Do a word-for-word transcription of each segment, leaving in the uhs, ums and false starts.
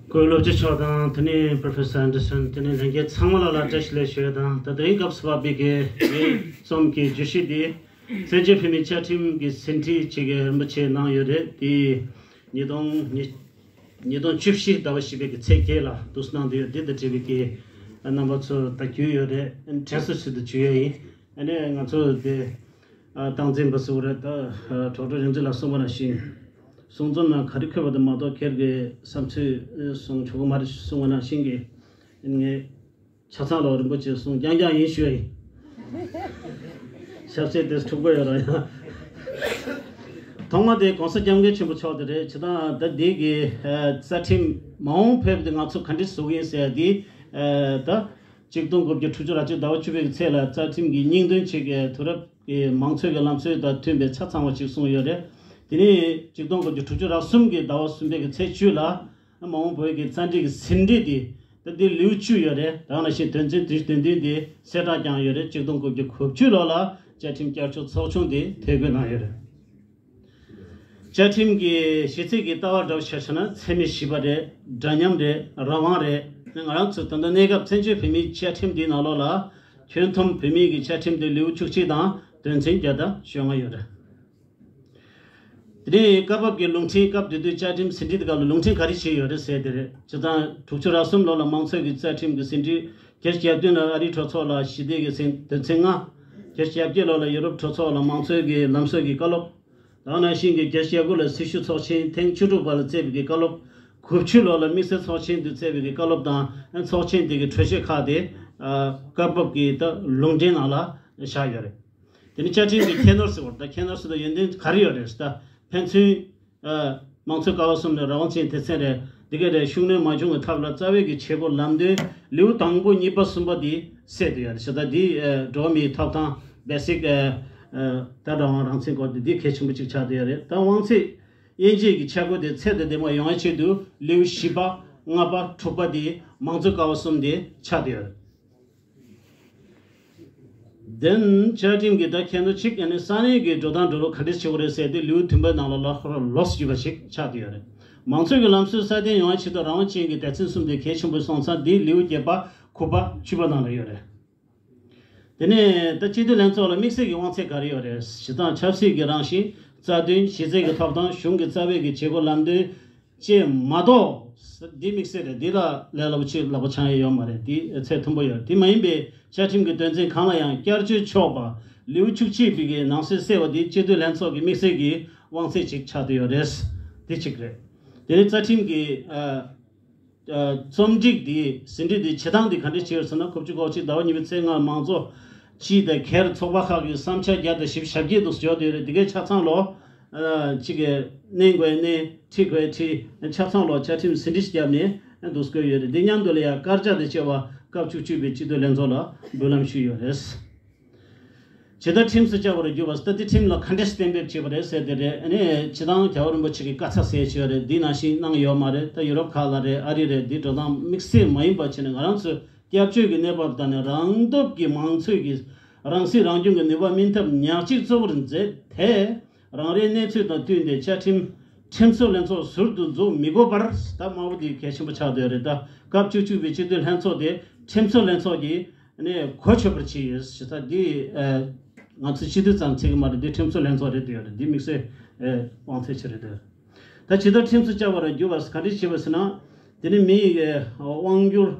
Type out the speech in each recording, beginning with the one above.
སྐུའི་སློབ་སྤྱི་མཆོག་དང་། དེ་ནས་Professor Anderson། དེ་ནས་ལྷན་རྒྱས་ཚང་མ་ལ་ལ་བཀྲ་ཤིས་བདེ་ལེགས་ཞུ་ཡ་དང་། ད་དེ་རིང་སྐབས་སུ་བབས་པའི་གི་ངའི་རྩོམ་གྱི་བརྗོད་གཞི་འདི་བཙན་བྱོལ་བོད་མིའི་བཅའ་ཁྲིམས་ཀྱི་ཟིན་བྲིས་ཅིག་རིན་པོ་ཆེ་གནང་ཡོད་རེད། དེ་ཉིས་སྟོང་ཉི་ཉིས་སྟོང་བཅུ་བཞི་ཟླ་བ་བཞི་པའི་གི་ཚེས་བརྒྱད་ལ་འདུག་སེ་གནང་བསྡད་ཡོད། དེ་དང་འབྲེལ་བའི་གི་རྣམ་པ་ཚོ་ད་རྒྱུས་ཡོད་རེད། དྲན་གསོ་ཞིག་ཏུ་ཞུ་ཡ་ཡིན། ཨ་ནི་ང་ཚོ་དེ་ཨ་སྟངས་འཛིན་པ་ཟེར་བ་རེད། ད་ཨ་གྲོགས་གྲོགས་རིག་འཛིན་ལགས་གསུངས་པ་ནང་བཞིན། གསུང་རྩོམ་ནང་ག་རེ་འཁོད་པ་དེ་མ་གཏོགས་སྒེར་གྱི་བསམ་ཚུལ་གསུང་ཆོག་གི་མ་རེད་གསུངས་པ་ནང་བཞིན་གྱི། ངས་ཆ་ཚང་ལ་རིན་པོ་ཆེ་གསུང་རྐྱང་རྐྱང་ཡིན་ཞུ་ཡ་ཡིན། ཞབས་ཕྱི་དེ་འཁྲུག་པོ་ཡོད་ར་ཡང་། ཐོག་མ་དེ་༸གོང་ས་༸སྐྱབས་མགོན་ཆེན་པོ་མཆོག་དེ་རེད། བྱས་ཙང་ད་འདི་གི་ཨ་རྩ་ཁྲིམས་མ་འོངས་བོད་དེ་ང་ཚོ་ག་འདྲ་བཟོ་གི་ཡིན་ཟེར་ཡ་དེ། ཨ་ད་ཆིག་སྟོང་དགུ་བརྒྱ་དྲུག་ཅུ་རེ་གཅིག་ཟླ་བ་བཅུ་པའི་གི་ཚེས་ལ་རྩ་ཁྲིམས་ཀྱི་སྙིང་དོན་ཆེད་ཀྱི་དུས་རབས་ཀྱི་མང་གཙོའི་གི་ལམ་སྲོལ་དང་མཐུན་པའི་ཆ་ཚང་བ་ཞིག་གསུངས་ཡོད་རེད། དེ་ནས་ཆིག་སྟོང་དགུ་བརྒྱ་དྲུག་ཅུ་རེ་གསུམ་གྱི་ཟླ་བ་གསུམ་པའི་གི་ཚེས་བཅུ་ལ་མ་འོངས་བོད་ཀྱི་རྩ་འགྲིག་གི་ཟིན་བྲིས་དེ། ད་འདི་ལེའུ་བཅུ་ཡོད་རེད། རང་ནང་བཞིན་དོན་ཚན་དོན་དོན་ཚན་དེ་གསལ་བསྒྲགས་ཀྱང་ཡོད་རེད། ཆིག་སྟོང་དགུ་བརྒྱ་དགུ་བཅུ་ལོ་ལ་བཅའ་ཁྲིམས་བསྐྱར་བཅོས་ཚོགས་ཆུང་དེ་འཐུས་འགོད་གནང་ཡོད་རེད། བཅའ་ཁྲིམས་ཀྱི་གཞི་རྩའི་གི་ལྟ་བ་འདྲ་བོ་ཆ་བཞག་ན་འཚེ་མེད་ཞི་བ་རེད། འདྲ་མཉམ་རེད། རང་དབང་རེད། ང་རང་ཚོ་ད་ལྟ་གནས་སྐབས་བཙན་བྱོལ་བོད་མིའི་བཅའ་ཁྲིམས་འདིའི་ནང་ལོགས་ལ་ཁྱོན་བསྡོམས་བོད་མིའི་གི་བཅའ་ཁྲིམས་དེ་ལེའུ་བཅུ་གཅིག་དང་དོན་ཚན་བརྒྱ་དང་བཅོ་ལྔ་ཡོད་རེད། དེ་ནས་སྐབས་བབ་ཀྱི་ལུང་འཕྲིན་སྐབས་དེ་དུས་བཅའ་ཁྲིམས་ཟིན་བྲིས་དེ་སྐབས་ལ་ལུང་འཕྲིན་ག་རེ་བྱས་ཡོད་རེད་ཟེར་དེ་རེད། སྤྱིར་བཏང་དྲུག་ཅུ་རེ་གསུམ་ལོ་ལ་མང་གཙོའི་གི་རྩ་ཁྲིམས་ཀྱི་ཟིན་བྲིས། བརྒྱད་ཅུ་གྱ་བདུན་ལ་ཨ་རིའི་གྲོས་ཚོགས་ལ་ཞི་བདེ་གི་ཟིན་དོན་ཚན་ལྔ། བརྒྱད་ཅུ་གྱ་བརྒྱད་ལོ་ལ་ཡུ་རོབ་གྲོས་ཚོགས་ལ་མང་གཙོའི་གི་ལམ་སྲོལ་གྱི་བཀའ་སློབ། དེ་ནང་བཞིན་གྱི་བརྒྱད་ཅུ་གྱ་དགུ་ལ་སྲི་ཞུ་ཚོགས་ཆེན་ཐེངས་བཅུ་དྲུག་པ་ལ་བསྩལ་བའི་གི་བཀའ་སློབ། དགུ་བཅུ་ལོ་ལ་དམིགས་བསལ་ཚོགས་ཆེན་དུ་བསྩལ་བའི་གི་བཀའ་སློབ་དང་། ཚོགས་ཆེན་དེ་གི་གྲོས་ཆོད་ཁག་དེ་ཨ་སྐབས་བབ་ཀྱི་ད་ལུང་འདྲེན་ནང་ལ་བཞག་ཡོད་རེད། དེ་ནི་བཅའ་ཁྲིམས་ཀྱི་ཁྱད་ནོར་ཟེར་བ་རེད། ད་ཁྱད་ནོར་ཟེར་དུས་ཡོན་ཏན་ག་རེ་ཡོད་རེད་ཟེར་ད། ཕན་ཚུན་ཨ་མང་གཙོའི་ཀ་བ་གསུམ་ནས་རང་དབང་ཅན་སྡེ་ཚན་རེད། འདི་ག་རེད། ཤུགས་སྣོན་མ་བྱུང་བའི་ཐབས་ལ་རྩ་བའི་གི་བྱེད་སྒོ་ལམ་སྟོན་ལེའུ་དང་པོ་གཉིས་པ་གསུམ་པ་འདི་གསལ་དུ་ཡོད་རེད་ཟེར། ད་འདི་ཨ་འགྲོ་བ་མིའི་ཐོབ་ཐང་བེ་སིག་ཨ་ཨ་ད་རང་དབང་རང་བཙན་སྐོར་འདི་འདི་གལ་ཆེན་པོ་གཅིག་ཆགས་བསྡད་ཡོད་རེད། ད་དབང་ཚད་དབྱེ་འབྱེད་ཀྱི་ཆས་གོ་དེ་ཚད་དང་ལྡན་པ་ཡོང་བའི་ཆེད་དུ་ལེའུ་བཞི་པ་ལྔ་པ་དྲུག་པ་དེ་མང་གཙོའི་ཀ་བ་གསུམ་དེ་ཆགས་བསྡད་ཡོད་རེད། དེ་ནི་བཅའ་ཁྲིམས་ཀྱི་ད་ཁྱད་ནོར་གཅིག་ཡང་ན་ས་གནས་ཀྱི་འགྲོ་སྟངས་འགྲོ་ལུགས་ག་འདྲ་བྱེད་དགོས་རེད་ཟེར་དེ་ལེའུ་བདུན་པའི་ནང་ལ་ལ་ཧོ་ར་ལོགས་ཡོད་པ་ཞིག་ཆགས་བསྡད་ཡོད་རེད། མང་གཙོའི་གི་ལམ་སྲོལ་སྲ་བརྟན་ཡོང་བའི་ཆེད་དུ་རང་དབང་ཅན་གྱི་སྡེ་ཚན་གསུམ་དེ་གལ་ཆེན་པོ་སོང་ཙང་འདི་ལེའུ་བརྒྱད་པ་དགུ་པ་བཅུ་པ་ནང་ལ་ཡོད་རེད། དེ་ནས་ད་སྤྱི་འཐུས་ལྷན་ཚོགས་ལ་དམིགས་བསལ་གྱི་དབང་ཚད་ག་རེ་ཡོད་རེད། སྤྱིར་བཏང་ཆབ་སྲིད་ཀྱི་རང་བཞིན། རྩ་དོན། གཞི་རྩའི་གི་ཐོབ་ཐང་། གཞུང་གི་རྩ་བའི་གི་བྱེད་སྒོ་ལམ་སྟོན་བཅས་མ་གཏོགས། འདི་དམིགས་བསལ་རེད། འདི་ལ་ལས་སླ་པོ་ཆེ་ལག་པ་འཆང་ཡས་ཡོད་མ་རེད། འདི་ཚད་མཐོན་པོ་ཡོད་རེད། དེ་མ་ཡིན་པའི་བཅའ་ཁྲིམས་ཀྱི་དོན་ཚན་གང་ལ་ཡང་བསྐྱར་བཅོས་ཆོག་པ་ལེའུ་བཅུ་གཅིག་པའི་གི་ནང་གསེས་གསལ་བ་འདི་སྤྱི་འཐུས་ལྷན་ཚོགས་ཀྱི་དམིགས་བསལ་གྱི་དབང་ཚད་ཅིག་ཆགས་བསྡད་ཡོད་རེད། འདི་གཅིག་རེད། དེ་ནས་རྩ་ཁྲིམས་ཀྱི་ཨ། རྩོམ་སྒྲིག་འདི་ཟིན་བྲིས་འདི་བྱེད་སྟངས་འདི་ག་འདྲ་བྱས་ཡོད་ཟེར་ན། དགུ་བཅུ་གོ་གཅིག་ཟླ་བ་གཉིས་པའི་ཚེས་ལྔ་མང་གཙོ་སྤྱི་དང་སྒེར་ཚོགས་པ་ཁག་གི་བསམ་འཆར་བརྒྱ་དང་བཞི་བཅུ་ཞེ་བརྒྱད་དུ་བརྗོད་དེ་རེད། འདི་གའི་ཆ་ཚང་ལོ་གཅིག་གི་གནང་དགོས་གནང་། ཁྲིད་དགོས་ཁྲིད། ཆ་ཚང་ལོ་བཅའ་ཁྲིམས་ཟིན་བྲིས་བརྒྱབ་ནས་འདུག་དགོས་ཡོད་རེད། འདི་མཉམ་དུ་ལ་ཡ་བཀའ་རྒྱ་དང་བཅས་པ་སྐབས་བཅུ་གཅིག་པའི་སྤྱི་འཐུས་ལྷན་ཚོགས་ལ་འབུལ་ལམ་ཞུས་ཡོད་རེད། ཇི་ལྟར་ཁྲིམས་སུ་བཅའ་བར་འགྱུར་བ། ད་འདི་ཁྲིམས་ལ་ག་འདྲས་གཏན་འབེབས་བྱས་པ་རེད་ཟེར་དེ་རེད། ཨ་ནི་སྤྱིར་བཏང་རྒྱལ་བ་རིན་པོ་ཆེ་གིས་བཀའ་རྩ་ཟེར་བྱས་ཡོད་རེད། འདི་ནང་བཞིན་གནང་ཡོད་མ་རེད། ད་ཡུ་རོབ་ཁག་ལ་རེད། ཨ་རི་རེད། འདི་འགྲོ་སྟངས་དམིགས་བསལ་མ་ཡིན་པ་བྱས་ནས་ང་རང་ཚོའི་སྐྱབས་བཅོལ་གྱི་གནས་བབ་དང་ནི་རང་སྟོབས་ཀྱིས་མང་ཚོགས་ཀྱི་རང་སྲིད་རང་སྐྱོང་གི་ནུས་པ་སྨིན་ཐབས་ཉག་གཅིག་གཙོ་བོར་མཛད་དེ། རང་རེའི་གནས་ཚུལ་དང་བསྟུན་ཏེ་བཅའ་ཁྲིམས་ཁྲིམས་བཟོ་ལྷན་ཚོགས་ཟུར་དུ་འཛུགས་མི་དགོས་པར། ད་དམའ་བོ་འདི་གལ་ཆེན་པོ་ཆགས་བསྡད་ཡོད་རེད། ད་སྐབས་བཅུ་གཅིག་པའི་སྤྱི་འཐུས་ལྷན་ཚོགས་དེ་ཁྲིམས་བཟོ་ལྷན་ཚོགས་ཀྱི་ནས་གོ་ཆོད་པར་བྱས་ཡོད་ཞེས། ད་འདི་ཨ་ང་ཚོ་སྤྱི་འཐུས་ཙམ་ཚད་ཀྱི་མ་རེད། འདི་ཁྲིམས་བཟོ་ལྷན་ཚོགས་རེད་འདུག་ཡོད་རེད། འདི་དམིགས་བསལ་ཨ་དབང་ཚད་ཆེ་རེད་འདུག་ད་ཇི་ལྟར་ཁྲིམས་སུ་བཅའ་བར་འགྱུར་བ་ག་འདྲས་བྱས་པ་ཟེར་ན། དེ་ནི་མིའི་ཨ་དབང་སྒྱུར་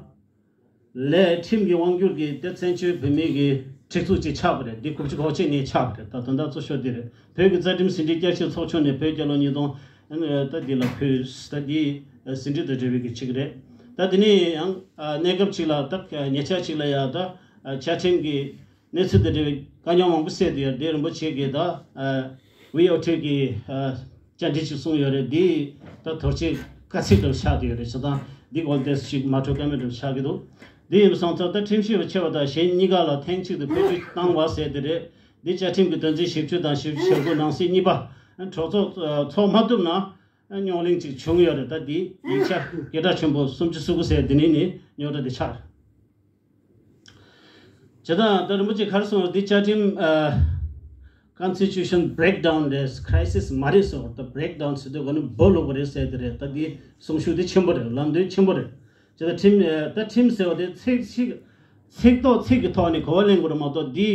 ལས་ཁྲིམས་ཀྱི་དབང་སྒྱུར་གྱི་དེ་བཙན་བྱོལ་བོད་མིའི་གི་སྒྲིག་འཛུགས་ཅིག་ཆགས་པ་རེད། འདི་དགུ་བཅུ་གོ་གཅིག་ནས་ཆགས་པ་རེད། ད་དོན་དག་གཙོ་ཤོས་འདི་རེད། བོད་ཀྱི་རྩ་ཁྲིམས་ཟིན་བྲིས་བསྐྱར་ཞིབ་ཚོགས་ཆུང་ནས་བོད་རྒྱལ་ལོ་ཉིས་སྟོང་ད་འདི་ལ་ཕུལ། ད་འདི་ཟིན་བྲིས་དང་འབྲེལ་བའི་གི་ཅིག་རེད། ད་འདི་ནས་ཡང་གནས་སྐབས་ཅིག་ལ་ད་ཉེ་ཆར་ཅིག་ལ་ཡང་ད་བཅའ་ཁྲིམས་ཀྱི་གནས་ཚུལ་དང་འབྲེལ་བའི་དཀའ་རྙོག་མང་པོ་སེལ་དུ་ཡོད་རེད། རིན་པོ་ཆེ་གིས་ད་ཨ་ཝི་ཨོ་ཊི་གི་ཨ་བཅར་འདྲི་ཞིག་གསུངས་ཡོད་རེད། འདི་ད་དོར་ཆེད་དཀའ་ཚེགས་འདྲ་བོ་ཆགས་བསྡད་ཡོད་རེད། བྱས་ཙང་འདི་སྐོར་ཏོག་ཙམ་ཞིག་མ་འགྲོ་ཀ་མེད་འདྲ་བོ་ཆགས་ཀྱི་འདུག་འདི་ཡིན་སོང་ཙང་ད་ཁྲིམས་ཞིབ་པ་ཆེ་བ་དང་གཞན་གཉིས་ཀ་ལ་ཐེངས་གཅིག་ཏུ་བཀོད་སྒྲིག་བཏང་བ་ཟེར་དེ་རེད། འདི་བཅའ་ཁྲིམས་ཀྱི་དོན་ཚན་བཞི་བཅུ་དང་བཞི་བཅུ་ཞེ་དགུ་ནང་གསེས་གཉིས་པ། གྲོས་ཚོགས་ཚོགས་མ་ཐུབ་ན་རྙོག་གླེང་ཅིག་བྱུང་ཡོད་རེད། ད་འདི་ཡིག་ཆ་སྐད་གྲགས་ཆེན་པོ་སུམ་ཅུ་སོ་དགུ་ཟེར་འདི་ནས་ནི་རྙོག་དྲ་འདི་ཆགས་རེད། བྱས་ཙང་ད་རིན་པོ་ཆེ་ག་རེ་གསུངས་རེད། འདི་བཅའ་ཁྲིམས་ཨ་ Constitution breakdown རེད། Crisis མ་རེད་ཟེར་བ་ད་breakdown ཟེར་དུས་ག་ནི་སྦོ་ལུག་པ་རེད་ཟེར་དེ་རེད། ད་འདི་གསུང་ཤུགས་དེ་ཆེན་པོ་རེད། ལམ་སྟོན་ཆེན་པོ་རེད། ཅེས་ད་ཁྲིམས་ད་ཁྲིམས་ཟེར་བ་དེ་ཚིག་ཚིག་ཚིག་ཐོག་ཚིག་གི་ཐོག་ནས་གོ་བ་ལེན་དགོས་རེད་མ་གཏོགས་འདི་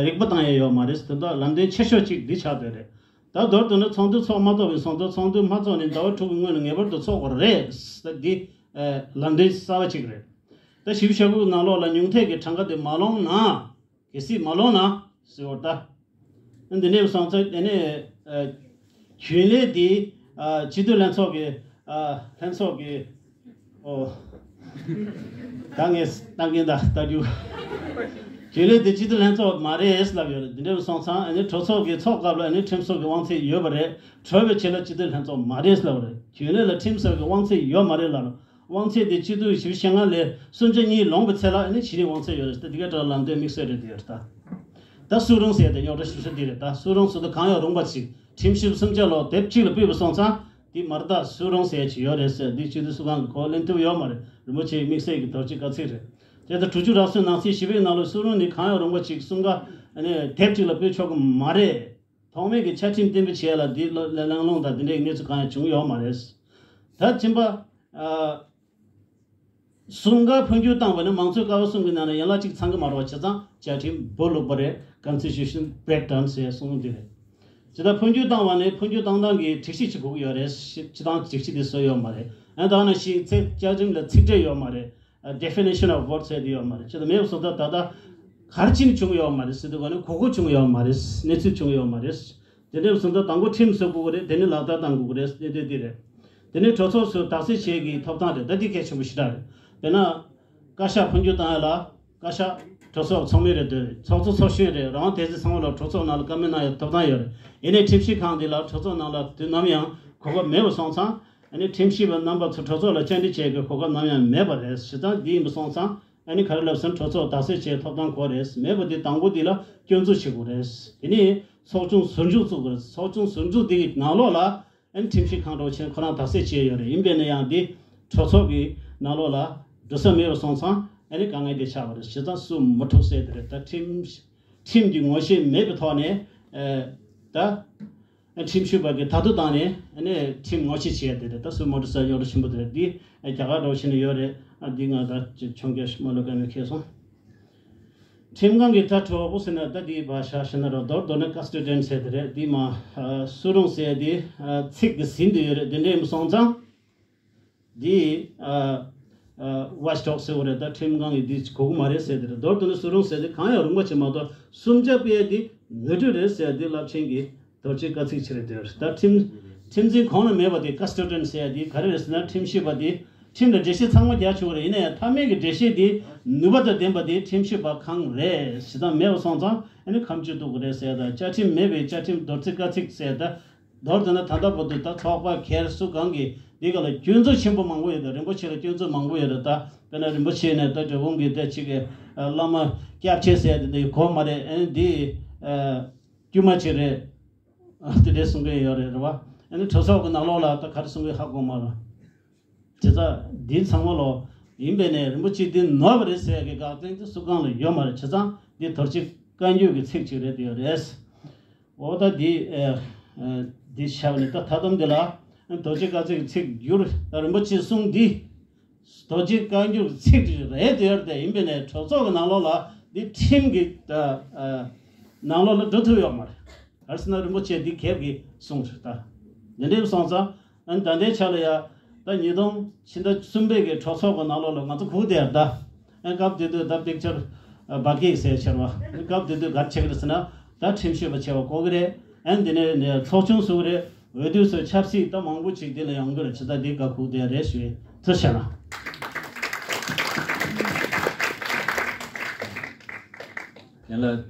རིག་པ་བཏང་ཡ་ཡོད་མ་རེད། དེ་ད་ལམ་སྟོན་ཆེ་ཤོས་གཅིག་འདི་ཆགས་བསྡད་རེད། ད་མདོར་བསྡུ་ན་ཚོགས་འདུ་ཚོགས་མ་ཐུབ་པའི་སོང་ཙང་ཚོགས་འདུ་མ་ཚོགས་ནས་ཟླ་བ་དྲུག་གི་སྔོན་ལ་ངེས་པར་དུ་ཚོགས་དགོས་རེད། ད་འདི་ལམ་སྟོན་གསར་བ་གཅིག་རེད། ད་ཞིབ་ཞག་གུ་ནང་ལོགས་ལ་ཉུང་མཐའི་གི་གྲངས་ཀ་དེ་མ་ལོངས་ན། གལ་སྲིད་མ་ལོངས་ན་ཟེར་བ་ད། ཨ་འདི་ནས་སོང་ཙང་དེ་ནས་རྒྱུན་ལས་འདི་སྤྱི་འཐུས་ལྷན་ཚོགས་ཀྱི་ལྷན་ཚོགས་ཀྱི་ཨོ། ད་ངས་ལྟ་མཁན་ད་ལྟ་རྒྱུ། རྒྱུན་ལས་འདི་སྤྱི་འཐུས་ལྷན་ཚོགས་མ་རེད་ལབ་ཡོད་རེད། འདི་འདྲ་སོང་ཙང་ཨ་ནི་གྲོས་ཚོགས་ཀྱི་ཚོགས་སྐབས་ལ་ཨ་ནི་ཁྲིམས་བཟོ་གི་དབང་ཚད་ཡོད་པ་རེད། གྲོས་པའི་ཆེད་ལ་སྤྱི་འཐུས་ལྷན་ཚོགས་མ་རེད་ལབ་རེད། རྒྱུན་ལས་ལ་ཁྲིམས་བཟོ་གི་དབང་ཚད་ཡོད་མ་རེད་ལབ་རེད། དབང་ཚད་དེ་སྤྱི་འཐུས་བཞི་བཅུ་ཞེ་ལྔ་ལས་སུམ་ཆ་གཉིས་ལོངས་པའི་ཚེ་ལ་ཨ་ནི་ཕྱི་ནས་དབང་ཚད་ཡོད་རེད། ད་འདི་ག་འདྲ་ལམ་སྟོན་དམིགས་བསལ་རེད་དེ་ཡོད་རེད་ད། ད་སུ་རུང་ཟེར་དེ་རྙོག་དྲ་ཞིབ་ས་འདི་རེད། ད་སུ་རུང་ཟེར་དུས་གང་ཡང་རུང་བ་ཅིག་ཁྲིམས་ཞིབ་སུམ་ཆ་ལོ་དེབ་གཅིག་ལ་ཕུད་པ་སོང་ཙང་འདི་མར་ད་སུ་རུང་ཟེར་ཅིག་ཡོད་རེད་ཟེར་འདི་སྤྱི་འཐུས་སུ་གང་གི་གོ་ལེན་ཐུབ་ཡོད་མ་རེད། རིན་པོ་ཆེའི་དམིགས་བསལ་གྱི་དོར་ཅིག་དཀའ་ཚེགས་རེད། དེ་ལྟར་དྲུག་ཅུ་རབ་གསུམ་ནང་གསེས་བཞི་པའི་ནང་ལ་སུ་རུང་ནི་གང་ཡང་རུང་བ་ཅིག་གསུམ་ཀ་ཨ་ནི་དེབ་གཅིག་ལ་ཕུད་ཆོག་གི་མ་རེད། ཐོག་མའི་གི་བཅའ་ཁྲིམས་གཏན་འབེབས་བྱས་ལ་འདི་ལ་ལ་ལང་ལོང་དང་འདི་འདྲའི་གནས་ཚུལ་གང་ཡང་བྱུང་ཡོད་མ་རེད། ད་སྦྱིན་པ། ཨ། གསུམ་ཀ་འཕོ་འགྱུར་བཏང་བ་ནི་མང་གཙོའི་ཀ་བ་གསུམ་གྱི་ནང་ན་ཡན་ལག་གཅིག་ཚང་གི་མ་རེད་བ། བྱས་ཙང་བཅའ་ཁྲིམས་སྦོ་ལུག་པ་རེད། Constitution breakdown ཟེར་གསུངས་འདི་རེད། ཇི་ལྟར་འཕོ་འགྱུར་བཏང་བ་ནི་འཕོ་འགྱུར་བཏང་སྟངས་ཀྱི་སྒྲིག་གཞི་གཅིག་དགོས་ཀྱི་ཡོད་རེད། སྤྱི་བཏང་སྒྲིག་གཞི་འདི་བཟོས་ཡོད་མ་རེད། ཨ་ད་ནང་བཞིན་ཚིག་བཅའ་ཁྲིམས་ལ་ཚིག་ཕྲད་ཡོད་མ་རེད། Definition of word ཟེར་འདི་ཡོད་མ་རེད། ཇི་ལྟར་མེད་པ་སོང་ཙང་ད་ལྟ་ག་རེ་བྱས་ནས་བྱུང་ཡོད་མ་རེད་ཟེར་དུས་ག་ནི་གོ་གོ་བྱུང་ཡོད་མ་རེད། གནས་ཚུལ་བྱུང་ཡོད་མ་རེད། དེ་འདྲ་སོང་ཙང་དང་པོ་ཁྲིམས་བཟོ་དགོས་ཀྱི་རེད། དེ་ནས་ལག་བསྟར་གཏང་དགོས་ཀྱི་རེད། གནད་དོན་འདི་རེད། དེ་ནས་གྲོས་ཚོགས་སུ་དག་སེལ་བྱེད་ཀྱི་ཐོབ་ཐང་རེད། ད་འདི་གལ་ཆེན་པོ་ཞེ་དྲག་རེད། དཔེར་ན། བཀའ་ཤག་འཕོ་འགྱུར་བཏང་ཡ་ལ་བཀའ་ཤག་གྲོས་ཚོགས་ཚོགས་མི་རེ་འདོད་རེད། ཚོགས་གཙོ་ཚོགས་གཞོན་རེད། རང་དབང་སྡེ་ཚན་ཚང་མ་ལ་གྲོས་ཚོགས་ནང་ལ་བཀའ་མོལ་གནང་ཡ་ཐོབ་ཐང་ཡོད་རེད། ཡིན་ནའི་ཁྲིམས་ཞིབ་ཁང་འདི་ལ་གྲོས་ཚོགས་ནང་ལ་དུས་ནམ་ཡང་གོ་སྐབས་མེད་པ་སོང་ཙང་། ཨ་ནི་ཁྲིམས་ཞིབ་པ་རྣམ་པ་ཚོ་གྲོས་ཚོགས་ལ་བཅར་འདྲི་བྱེད་དགོས་གོ་སྐབས་ནམ་ཡང་མེད་པ་རེད། བྱས་ཙང་འདི་ཡིན་པ་སོང་ཙང་ཨ་ནི་ག་རེ་ལབ་ཟེར་ན་གྲོས་ཚོགས་དག་སེལ་བྱེད་ཐོབ་ཐང་དགོས་རེད། མེད་པ་འདི་དང་པོ་འདི་ལ་སྐྱོན་འཛུགས་བྱེད་དགོས་རེད། དེ་ནས་ཚོགས་ཆུང་ཟུར་འཇུག་བཙུགས་དགོས་རེད། ཚོགས་ཆུང་ཟུར་འཇུག་འདི་གི་ནང་ལོགས་ལ་ཨ་ནི་ཁྲིམས་ཞིབ་ཁང་འདྲ་བོ་བྱས་ནས་ཁོ་རང་དག་སེལ་བྱས་ཡོད་རེད། ཡིན་པས་ན་ཡང་འདི་གྲོས་ཚོགས་ཀྱི་ནང་ལོགས་ལ་འགྲོ་ས་མེད་པ་སོང་ཙང་ཨ་ནི་དཀའ་ངལ་འདི་ཆགས་པ་རེད། བྱས་ཙང་སུ་མ་འཁྲུག་ཟེར་དེ་རེད། ད་ཁྲིམས་ཁྲིམས་ཀྱི་ངོ་ཤེས་མེད་པའི་ཐོག་ནས་ཨ་ད། ཁྲིམས་ཞིབ་པ་གི་ད་དུ་བཏང་ནས་ཨ་ནི་ཁྲིམས་ངོ་ཤེས་བྱས་དེ་རེད། ད་སུ་མ་འགྲོ་ས་རྙོག་དྲ་ཆེན་པོ་དེ་རེད། འདི་རྒྱ་གར་འདྲ་བོ་བྱས་ནས་ཡོད་རེད། ཨ་འདི་ང་ད་ཆུང་རྒྱ་མ་ལོ་ག་ནས་ཁེལ་སོང་། ཁྲིམས་ཁང་གི་ད་གྲོགས་པོ་ཟེར་ན་ད་འདི་བ་ཤ་ཤ་ན་རོ་མདོར་མདོར་ན་ཀ་སི་ཊི་ཊུ་ཡེན་ཊི་ཟེར་དེ་རེད། འདི་མ་ཨ་སུ་རུང་ཟེར་འདི་ཨ་ཚིག་གི་ཟིན་དུ་ཡོད་རེད། དེ་འདྲ་ཡིན་སོང་ཙང་འདི་ཨ་ཨ་ཝ་ཆི་ཌོག་ཟེར་བ་རེད། ད་ཁྲིམས་ཁང་གི་འདི་གོ་གི་མ་རེད་ཟེར་དེ་རེད། མདོར་བསྡུ་ན་སུ་རུང་ཟེར་དེ་གང་ཡང་རུང་བ་ཅིག་མ་གཏོགས་སུམ་ཆ་སྤེལ་འདི་ནོར་འཁྲུལ་རེད་ཟེར་འདི་རླབས་ཆེན་གྱི་དོལ་རྒྱལ་དཀའ་ཚེགས་ཆེ་རེད་དེ། ད་ཁྲིམས་ཁྲིམས་འཛིན་གོང་ན་མེད་པ་དེ་ཀ་སི་ཊི་ཊུ་ཡེན་ཊི་ཟེར་ཡ་དེ་ག་རེ་རེད་ཟེར་ན། ཁྲིམས་ཞིབ་པ་དེ་ཁྲིམས་ལ་འགྲེལ་བཤད་ཚང་མ་རྒྱག་ཆོག་རེད། ཡིན་ན་ཡང་མཐའ་མའི་གི་འགྲེལ་བཤད་དེ་ནུས་པ་དང་ལྡན་པ་དེ་ཁྲིམས་ཞིབ་པ་གང་རེད་ཟེར། ད་མེད་པ་སོང་ཙང་ཨ་ནི་ཁ་མཆུ་གཏུག་གི་རེད་ཟེར། ད་བཅའ་ཁྲིམས་མེད་པའི་བཅའ་ཁྲིམས་དོལ་རྒྱལ་དཀའ་ཚེགས་ཟེར། ད་མདོར་བསྡུ་ན་ད་ལྟ་བར་དུ་ད་ཚོགས་པ་སྒེར་སུ་གང་གི་འདི་ག་ལ་སྐྱོན་འཛུགས་ཆེན་པོ་མང་པོ་ཡོད། ད་རིན་པོ་ཆེ་ལ་སྐྱོན་འཛུགས་མང་པོ་ཡོད་རེད། ད་དཔེར་ན་རིན་པོ་ཆེ་ནས་ད་འབྲས་སྤུངས་གི་ད་ཅིག་གི་བླ་མ་སྐྱབས་ཆེ་ཟེར་དེ་འདི་གོ་མ་རེད། ཨ་ནི་འདི། དཀྱུས་མ་ཅིག་རེད། ཨ་དེ་འདྲའི་གསུང་མཁན་ཡོད་རེད། རེད་བ། ཨ་ནི་གྲོས་ཚོགས་ཀྱི་ནང་ལོགས་ལ་ད་ག་རེ་གསུང་གི་ཧ་གོ་མ་རེད། དེ་ཚ་འདི་ཚང་མ་ལོ་ཡིན་པས་ནས་རིན་པོ་ཆེ་འདི་ནོར་བ་རེད་ཟེར་གི་དགག་དོན་དེ་སུ་གང་ལ་ཡོད་མ་རེད། བྱས་ཙང་འདི་དོལ་རྒྱལ་བཀའ་འགྱུར་གྱི་ཚིག་ཅིག་རེད་ཡོད་རེད། འོ་ད་འདི་ཨ་ཨ་འདི་བྱས་པ་ནི་ད་ད་དུང་འདི་ལ་དོལ་རྒྱལ་དཀའ་ཚེགས་ཀྱི་ཚིག་བསྒྱུར། ད་རིན་པོ་ཆེ་གསུང་འདི། རྡོ་རྗེ་བཀའ་འགྱུར་ཚིག་རེ་རེ་དེ་ཡོད་རེད་དེ། ཡིན་པས་ནས་གྲོས་ཚོགས་ཀྱི་ནང་ལོགས་ལ་འདི་ཁྲིམས་ཀྱི་ནང་ལོགས་ལ་འགྲོ་ཐུབ་ཡོད་མ་རེད། ག་རེ་ཟེར་ན་རིན་པོ་ཆེ་འདི་གེབ་ཀྱི་གསུང་རེད་ད། འདི་འདྲའི་སོང་ཙང་ཨ་ནི་ད་ལྟའི་ཆ་ལ་ཡ་ད་ཉིས་སྟོང་ཕྱི་ཟླ་གསུམ་པའི་གི་གྲོས་ཚོགས་ཀྱི་ནང་ལོགས་ལ་ང་ཚོ་གུག་དེ་ཡ་ད་ཨ་སྐབས་དེ་དུས་ད་པིག་ཅར་སྦ་སྐད་ཟེར་ཆེར་བ། སྐབས་དེ་དུས་ག་རེ་བྱེད་ཀྱི་རེད་ཟེར་ན་ད་ཁྲིམས་ཞིབ་པ་ཆེ་བ་གོ་གི་རེད། ཨ་ནི་འདི་ནས་ནས་ཚོགས་ཆུང་བཟོ་གི་རེད། འོས་བསྡུ་སོགས་ཆབ་སྲིད་ད་མང་པོ་ཅིག་འདི་ལ་ཡོང་གི་རེད། ཇི་ལྟར་འདི་ག་ཁུག་དེ་རེད་ཞུ་ཡིན། ཐུགས་རྗེ་གནང་། ཡིན་ལ་